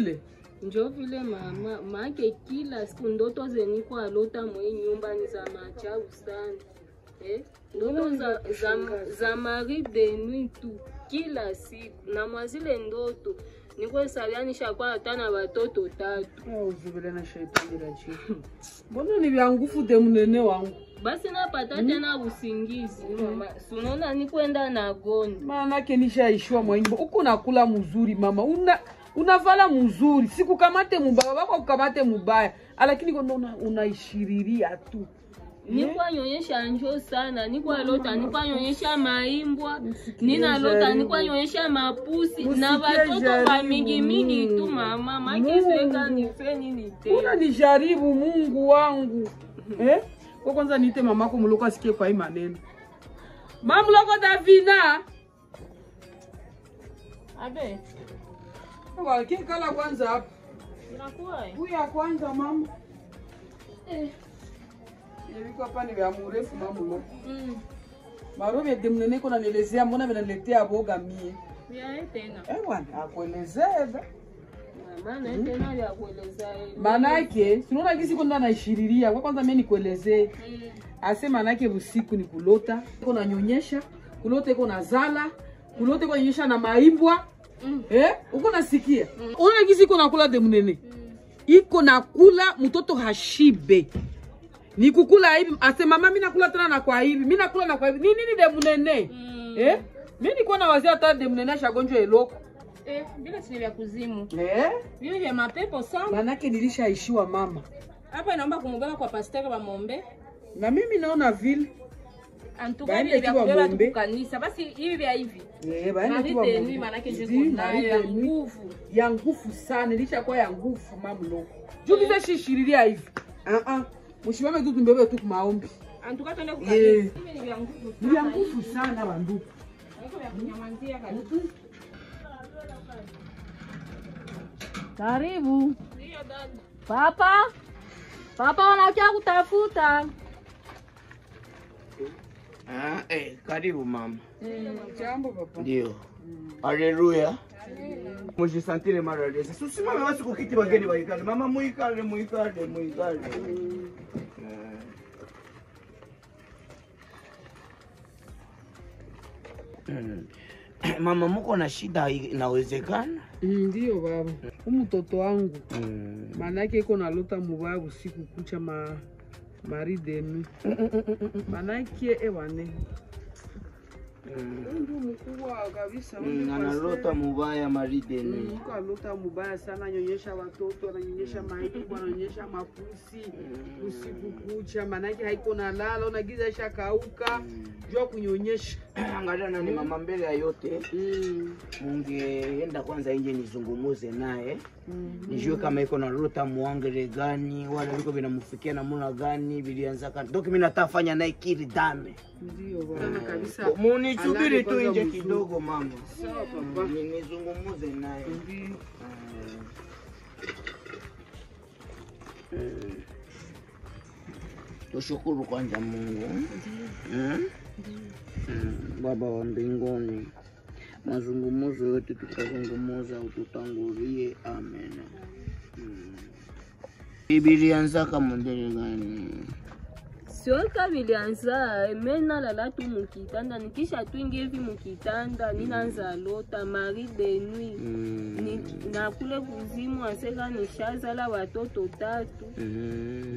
vile? Njo vile mama, maake kila siku ndoto zeniko alota mwe nyumba ni za maajabu sana. Ndoto za mari de nuit tu kila siku na mwazile ndoto niko sabia nishakuwa hata na watoto 3. Uzubile na shaitani raji. Mbona ni vya nguvu de mnene wangu? Basi napata tena usingizi mama. Sunaona nikwenda na gondi. Maana yake nishaishwa mwa nyumba. Uko nakula mzuri mama. Unavala mzuri. Sikukamate mubaya, baba kukamate mubaya. Lakini kono unaishiriria tu. Nikuwa nyonyesha njo sana, nikuwa lota, nikuwa nyonyesha maimbwa, nina lota, nikuwa nyonyesha mapusi, na watoto wa mingi mingi tu mama, makisweka nifeni nite. Unanijaribu Mungu wangu. Kwa kwanza niite mamako mloko asikie kwa hii maneno. Mama mloko Davina. Abe. Kwa kikala kwanza hapa. Inakuwa. Huyu ya kwanza mama. Nilikuwa hapa ni vya mrefu mama mloko. Marobe de mnene kona nielezea mbona vinaniletea boga mie. Ya tena. Bwana akuelezea. Maana tena ya kuelezea. Maana yake, unaona kisi kwenda naishiriria. Kwa kwanza mimi nikuelezee. Ase maana yake usiku ni kulota, iko nanyonyesha, kulota iko nazala, kulota iko nyonyesha na maimbwa. Uko nasikia? Unaona kisi iko nakula de mnene. Iko nakula mtoto hashibe. Ni kukula hivi, ase mama mimi nakula tena na kwa hivi, mimi nakula na kwa hivi. Ni nini de mnene? Mimi niko na wazia hata de mnene shagonjwa eloko. Bila sile vya kuzimu. Vile vya mapepo sana. Manake nilishaishiwa mama. Hapa naomba kumubeba kwa pastor wa Mombe. Na mimi naona vile. Antuka vile vya kubeba tu kanisa. Basi hivi vya hivi. Baende tu wa Mombe. Manake je ya nguvu. Ya nguvu sana, nilishakuwa ya nguvu mama loko. Juu bize shishiriria hivi. Mshimame tu tumbebe tu maombi. Antuka twende kwa kanisa. Hivi ni vya nguvu sana. Ni vya nguvu sana banduku. Haiko vya kunyamazia kabisa. Karibu. Ndio dada. Papa. Papa wanakuja kutafuta. Karibu mama. Jambo papa. Ndio. Haleluya. Mujisantire mara lesa. Usimame basi kukiti bageni baikale. Mama muikale muikale muikale. Mama muko na shida inawezekana? Ndio baba. Mtoto wangu. Manake iko nalota mubaya usiku kucha mari denu. Manake ewane. Ndio mkubwa kabisa. Analota mubaya mari denu. Mko alota mubaya sana, nyonyesha watoto, ananyonyesha maiki, ananyonyesha mapusi usiku kucha, manake haiko na lala, unagiza ishakauka. Jua kunyonyesha. Angalia nani mama, mbele ya yote. Mungeenda kwanza nje nizungumuze naye. Nijue kama iko na rota muangere gani, wala biko vinamfikia namna gani, vilianza kani. Donc mimi natafanya naye kiri dame. Ndio bwana kabisa. Munisubiri tu nje kidogo mama. Sawa papa. Nizungumuze naye. Ndio. Tushukuru kwanza Mungu. Baba wa mbinguni, mazungumzo yote tutazungumza ututangulie. Amen. Bilianza kama ndele gani? Sio bilianza, mimi nalala tu mukitanda, nikisha twingi hivi mukitanda, ninaanza lota mari de nuit. Na kule kuzimu aseka nishazala watoto 3.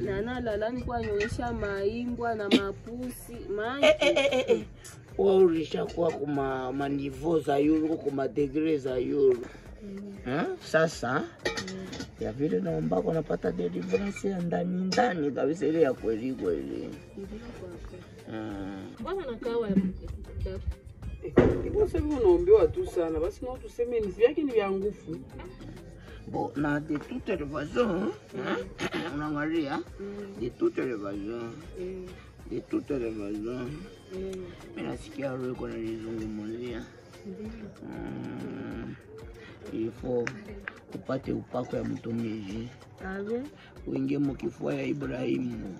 Na nalala nilikuwa nyonyesha maimbwa na mapusi. Wewe ulishakuwa kuma maniveau za yulu, kuma degré za yulu. Sasa ya vile naomba kwa napata deliverance ya ndani ndani kabisa ile ya kweli kweli. Bwana nakawa Iko sasa unaombewa tu sana basi na tuseme ni yake ni ya nguvu. Bon, na de toutes les façons, unaangalia de toutes les façons. De toutes les façons. Mimi nasikia roho iko inanizungumzia. Il faut upate upako ya mtumishi. Amen. Uingie mkifua ya Ibrahimu.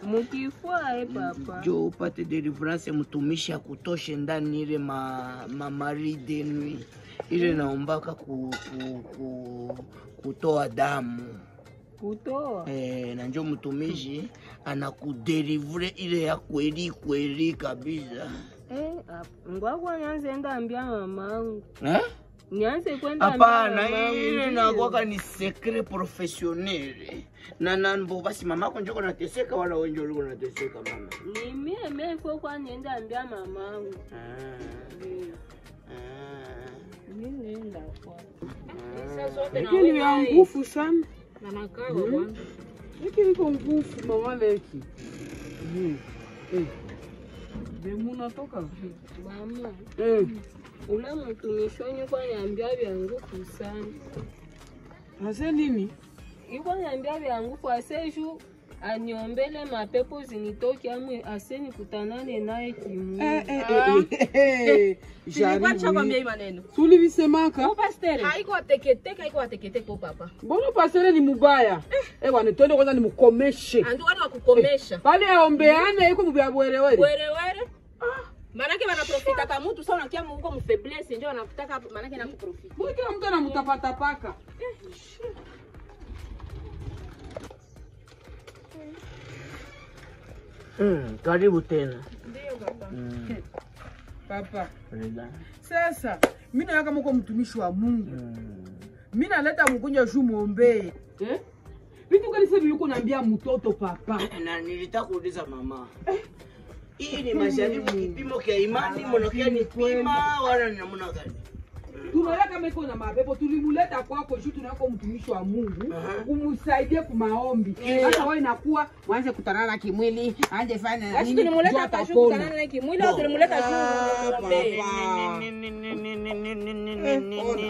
Mukifua papa. Jo upate deliverance mtumishi akutoshe ndani ile ma mari de nuit. Ile naombaka kutoa damu. Kutoa? Na njo mtumishi anakudelivre ile ya kweli kweli kabisa. Ngwakwa nianze enda ambia mamangu. Nianze kwenda ambia Hapana, mamangu. ile nakwaka ni secret professionnel. Na mbo basi mamako njoko nateseka wala wewe njoo uko nateseka mama. Ni mie kwa nienda ambia mamangu. Mimi nenda kwa. Lakini ni nguvu sana. Na nakao bwana. Leki liko nguvu mama Leki. Demu natoka. Mama. Ule mtumishi wangu kwa niambia vya nguvu sana. Ase nini? Yuko niambia vya nguvu ase ju aniombele mapepo zinitoke amwe ase nikutanane naye kimwili. Nilikuwa nishakwambia hii maneno. Tulivisemaka. Haiko ateketeka, haiko ateketeka papa. Mbona pastere ni mubaya? Bwana twende kwanza nimkomeshe. Andu watu wakukomesha. Pale aombeane iko mubaya bwerewere. Werewere. Manake wanaprofita kama mtu sasa unakia huko mfaiblesse ndio wanakutaka manake na kuprofita. Mbona kila mtu anamtapatapaka? Karibu tena. Ndio baba. Papa. Sasa mimi na kama uko mtumishi wa Mungu. Mimi naleta mgonjwa juu muombe. Vitu gani sasa yuko naambia mtoto papa? Na nilitaka kuuliza mama. Hii ni majaribu kipimo kia imani mnakia ni pima wala ni namna gani? Tunaona kama iko na mapepo tulimuleta kwako juu tunako mtumishi wa Mungu umsaidie kwa maombi. Sasa wewe inakuwa mwanze kutanana kimwili, anze fanya Basi tulimuleta hapa juu kutanana naye kimwili au tulimuleta juu muombe?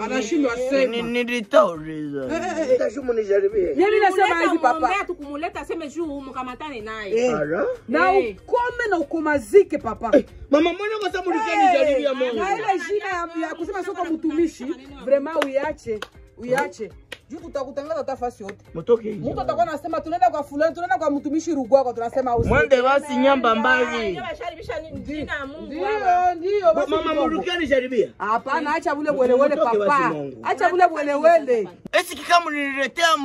Anashindwa sema. Nilitauliza. Nitashumu nijaribie. Mimi nasema hivi papa. Muombe tukumuleta aseme juu mkamatane naye. Na ukome na ukomazike papa. Mama mbona kwa sababu nijaribia Mungu? Na ile jina ya kusema sio kwa mtumishi, vraiment uiache. Uiache. Juu tutakutangaza hata fasi yote. Mtoke nje. Mtu atakuwa anasema tunaenda kwa fulani, tunaenda kwa mtumishi Rugwako, tunasema usi. Mwende basi nyamba mbali. Ndio basharibisha jina ya Mungu. Ndio, ndio basi. Mama murukia nijaribia. Hapana, acha bule bwelewele papa. Acha bule bwelewele. Esi kikamu nililetea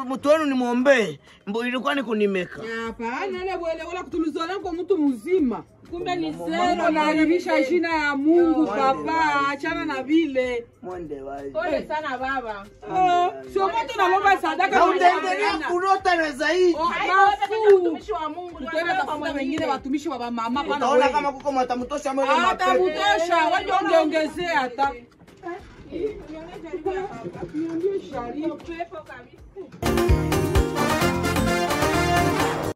mtu wenu nimuombe. Ilikuwa ni kunimeka. Hapana, ile bwelewele kutulizana kwa mtu mzima. Kumbe ni zero. Unaharibisha jina ya Mungu papa, achana na vile. Mwende wazi. Pole sana baba. Sio mtu analomba sadaka na utaendelea kulota na zaidi. Mtumishi wa Mungu tutaenda tafuta wengine watumishi wa mama pana. Utaona kama kuko matamtosha mwele mapepo. Atamtosha, wewe ungeongezea hata. Niambie shari. Pepo kabisa.